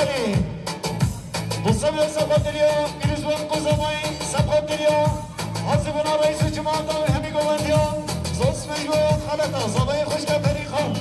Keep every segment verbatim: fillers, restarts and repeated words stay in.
Elî. Bi sebê seqetiriya, pîrozbûn Quzamay, seqetiriya. Hazibûna reîs û cemaeta û hemî govendiya. Zosmej û xeleta, zavayê xwişka Perî Xan.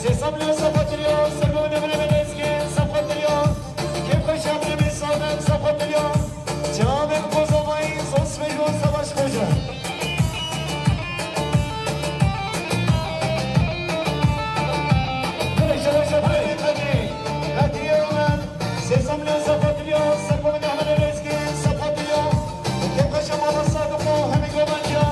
Sê sed milyon seqetiriya, sergo nemine belezgê, seqetiriya. Kêfxweş ya birê min Samet, seqetiriya. Çavên Kozovayî, Zosmej û Savaş Xoca. Birê şereşe birê Qedrî, Qedrî Romen, sê sed milyon seqetiriya, sergo nemine belezgê, seqetiriya. Kêfxweş ya mala Sadiq û hemî govendiya.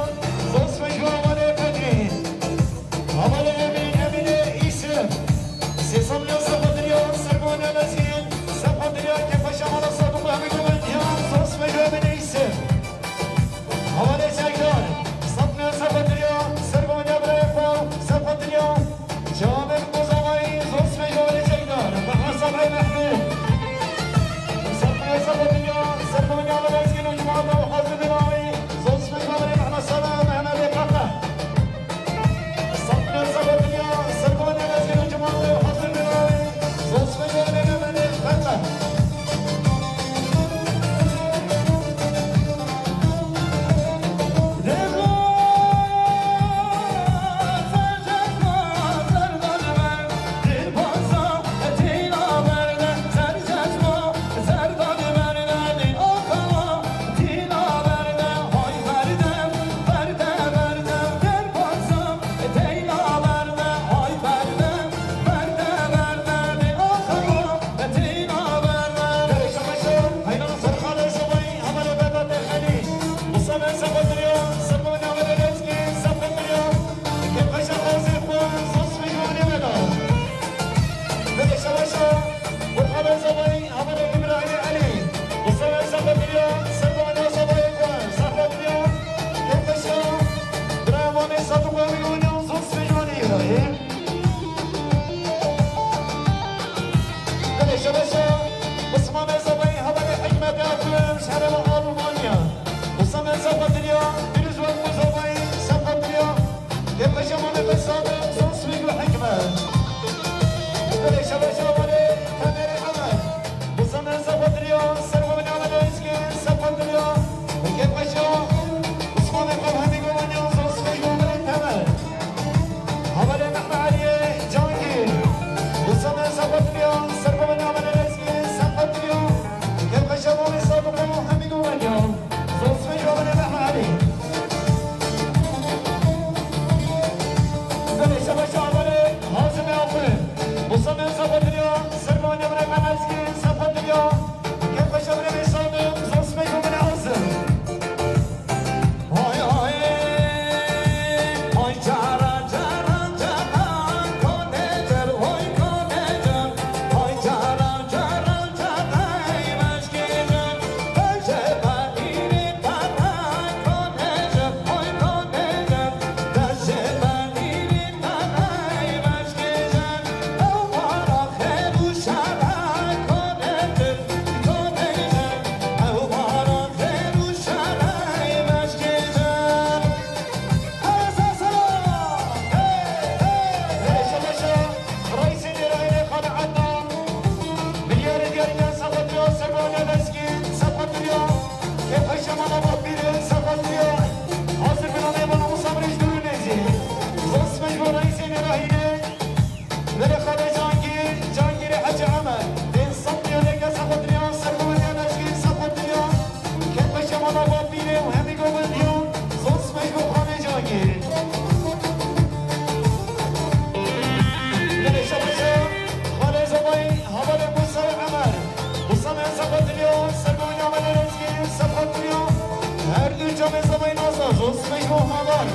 Osmê Gohavar.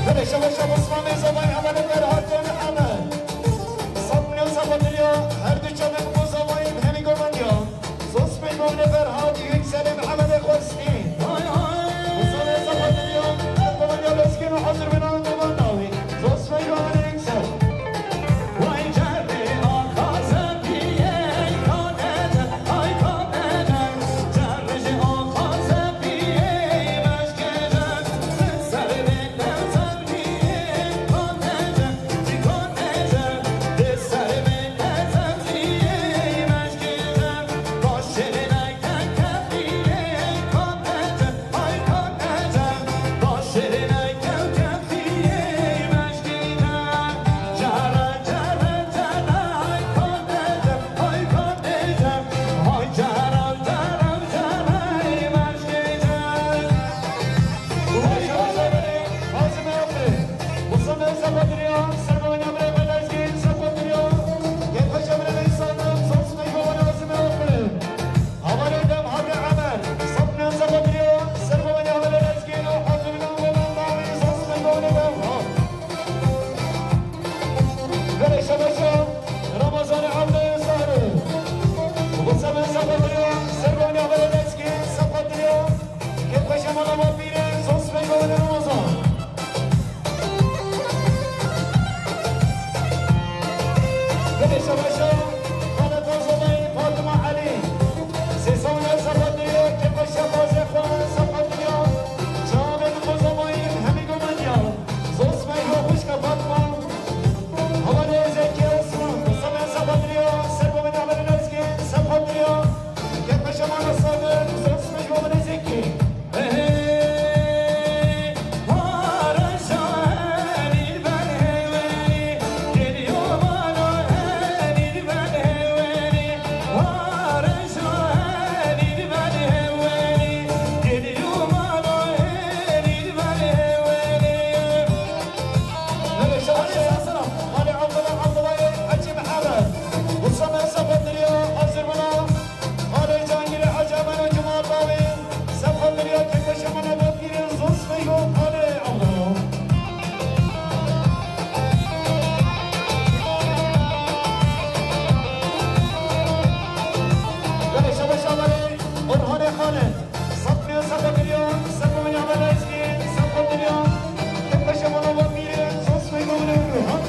Belê şebeşe Osmanê Zavay Hemelê Ferhat Can Hemelê. Sed milyon sefa diliya her du çavên ku zavayî bi hemî gomendiya. Zosmê Gohavarê Ferhat Yükselê Mihemelê Xwestî. Osmanê Zavay diliya her gomendiya lezgîn û hazir bina goman dawî. Zosmê Gohavarê Yüksel. Havarê dem Habrê Emer, sed milyon sefa diliya, ser bavê haberê lezgîn û hazirîna û bendavî zosmê gohanê dem ha. Verê şebeşa Ramazanê Evdê Zahirê. Bu sefer sefa diliya, ser bavê haberê lezgîn sefa diliya. Kêfxweşe mala ma pîrê zosmê gohanê Ramazan. Belê şebeşa Xaleta Zolay Fatima Elî. Sê sewna sefa diriyo, kêfa şebazê xwe sefa diriyo. Çavên xwe zamayî hemî gomendiya. Zosmê xwe xwişka Fatima. Hevalê Zekî Osman, bi sefa diriyo, ser bavê haberê lezgîn sefa diriyo. Kêfa şebazê Sabir, zosmê xwe Zekî. Malê Abdullah Abdullahê Hecî Mihemed. Wisa me sefa diriya, hazir bina. Malê Cangirê Hecî Emeno Cuma Bavê. Sefa diriya, kêfxweşe mala ma pîrê zosmê gohanê Abdullah. Belê şebeşa Belê Orhanê Xalê. Sed milyon sefa diriya, ser bavê haberê lezgîn sefa diriya. Kêfxweşe mala ma pîrê zosmê gohanê Orhan.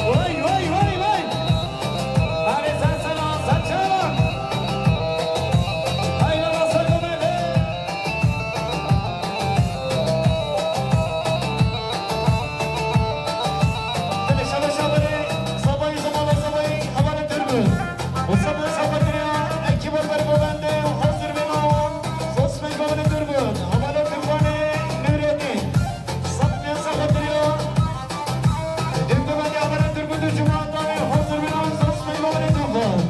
Vay, vay, vay, vay! Arê ser sena, ser çavan! Hayna nasıl bu mele? Belê şebeşa Belê, Zavayî, Zomala Zavayî, hevalê Durbin. Wisa me sefa diriya, ekîba bergovendê û hazir bina wan, zosmê gohanê Durbin, hevalê Turbanê Nûredîn. Sed milyon sefa diriya, Durbin, hevalê Durbin, du Cuma Dawî, hazir bina wan, zosmê gohanê Turban.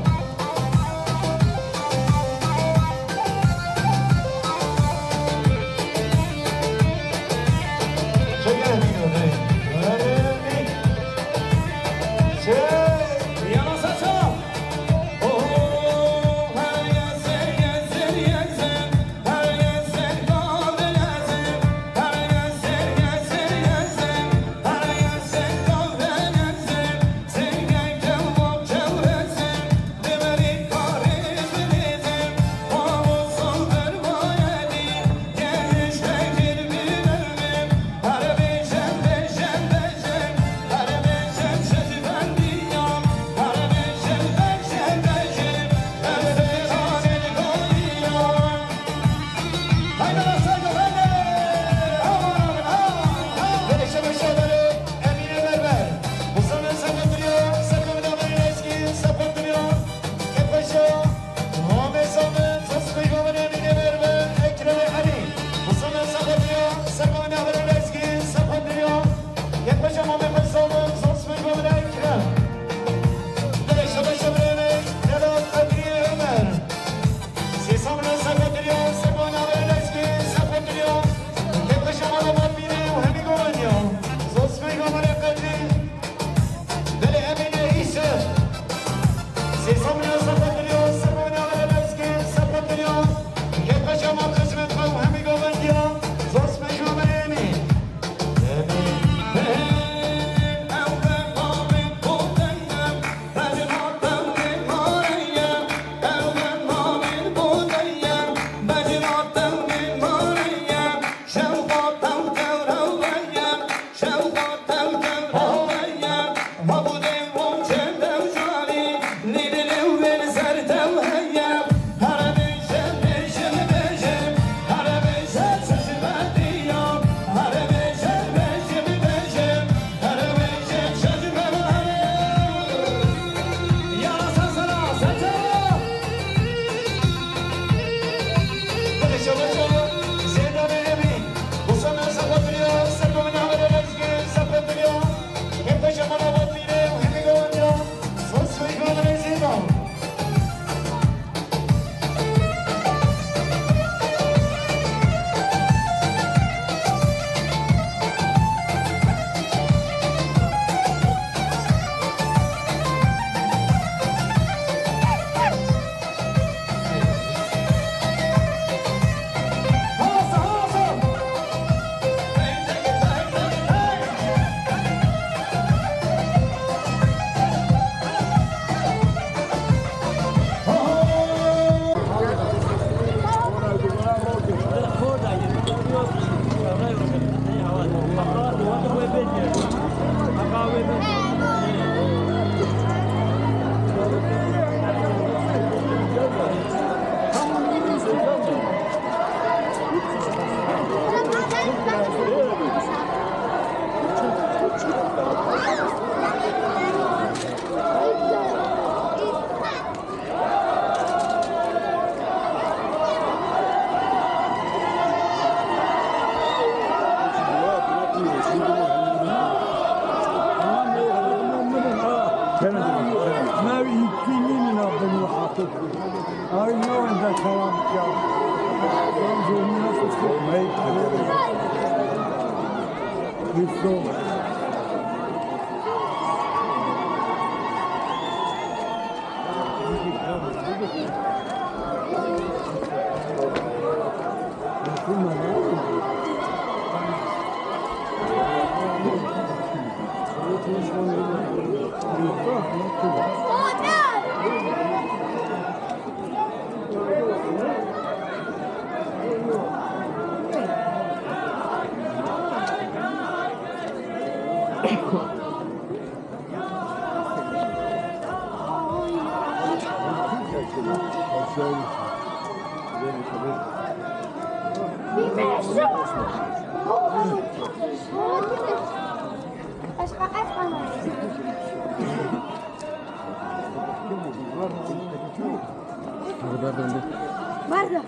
Barda.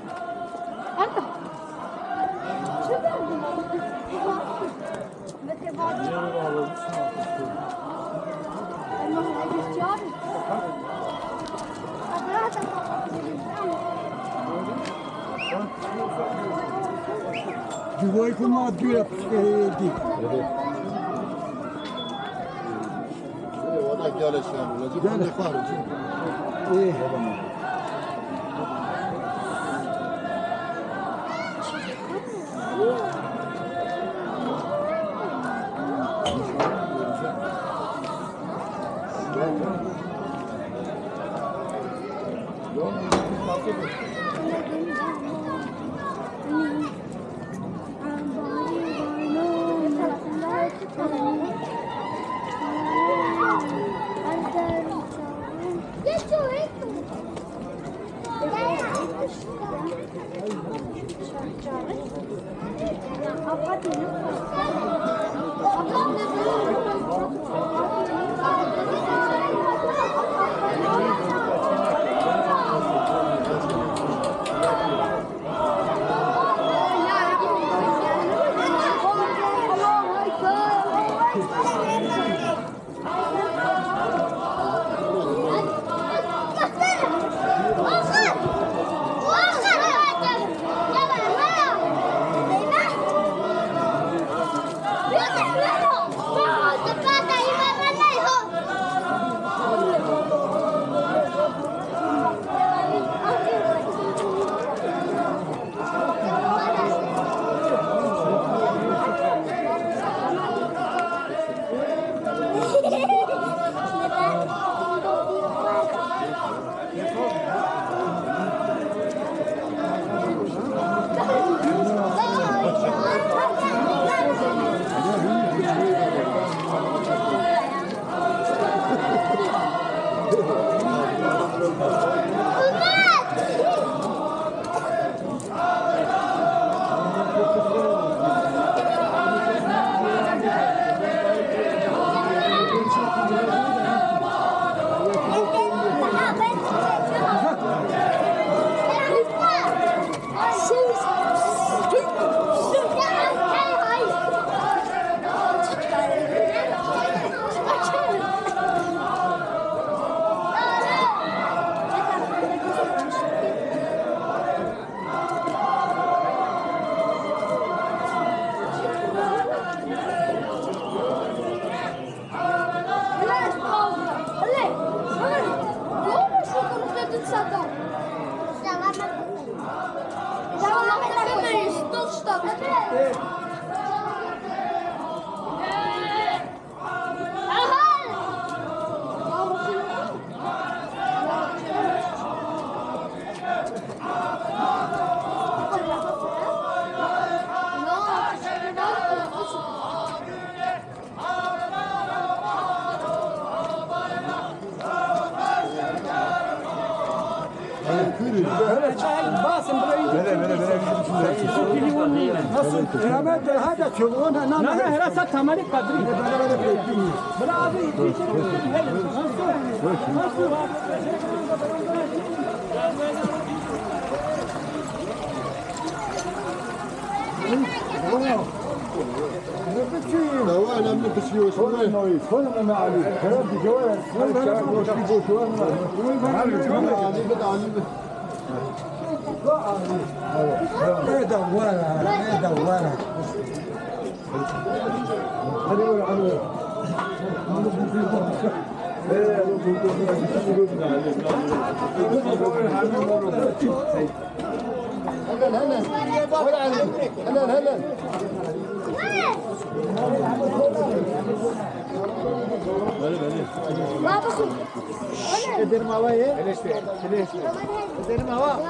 Arda. Civayê ku ma dû ye piştê hêdî. Ê, wala gele şan, wala cî xwe xwar, cî. Ê. Hele çay basın burayı. Nasıl? Beraber de hadi çubuğuna. Na, na, hele sa tamari kadri. Bırak abi. Nasıl? Nasıl? Ewa önemli bir şey yok. Helen, helen. Hadi Ali. Helen, helen. Ederim havayı. Ederim hava.